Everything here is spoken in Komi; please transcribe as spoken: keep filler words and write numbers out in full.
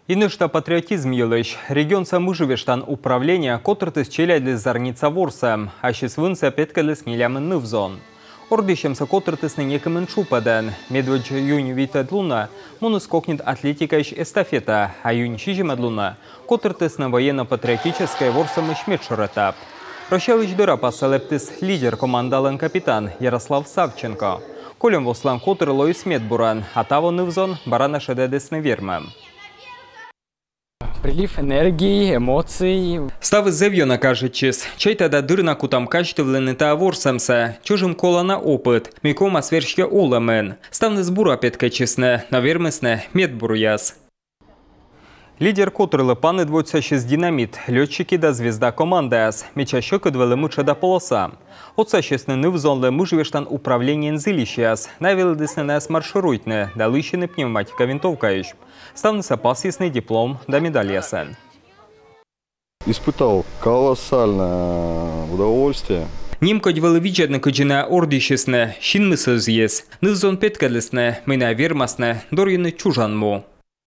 И нӧшта патриотизм йылысь. Регионса мыжвештан управление котыртіс челядьлы «Зарница» ворсӧм. Ассьыс вынсӧ петкӧдліс нелямын ныв-зон. Ордйысьӧмсӧ котыртісны некымын тшупӧдӧн. Медводз юнь витӧд лунӧ муніс кокньыд атлетикаысь эстафета, а юнь сизимӧд лунӧ котыртісны военно-патриотическӧй ворсӧмысь медшӧр этап. Россиялысь дӧрапассӧ лэптіс «Лидер» командалӧн капитан Ярослав Савченко. Кольӧм вослӧн котыр лоис медбурӧн, а таво ныв-зон бара на шедӧдісны вермӧм. Прилив энергии, эмоций. Ставыс зэв ёна кажитчис. Чайта да дыр на кутам казьтывлыны тайӧ ворсӧмсӧ. Чужим колана опыт, мый ковмас верстьӧ олӧмын. Ставныс бура петкӧдчисны, но вермисны медбуръяс. «Лидер» котырлы паныд водзсасис «Динамит», «Лётчики» да «Звезда» командаяс. Медся сьӧкыд вӧлі мытшӧда полоса. Отсасисны ныв-зонлы мыжвештан управлениеын зільысьяс. Найӧ велӧдісны найӧс маршируйтны да лыйсьыны пневматика винтовкаысь. Ставнысӧ пасйисны диплом да медальясӧн. Испытал колоссальное удовольствие. Нимкодь вӧлі видзӧдны, кыдзи найӧ ордйысисны, синмыс ӧзйис. Ныв-зон петкӧдлісны, мый найӧ вермасны дорйыны чужан му.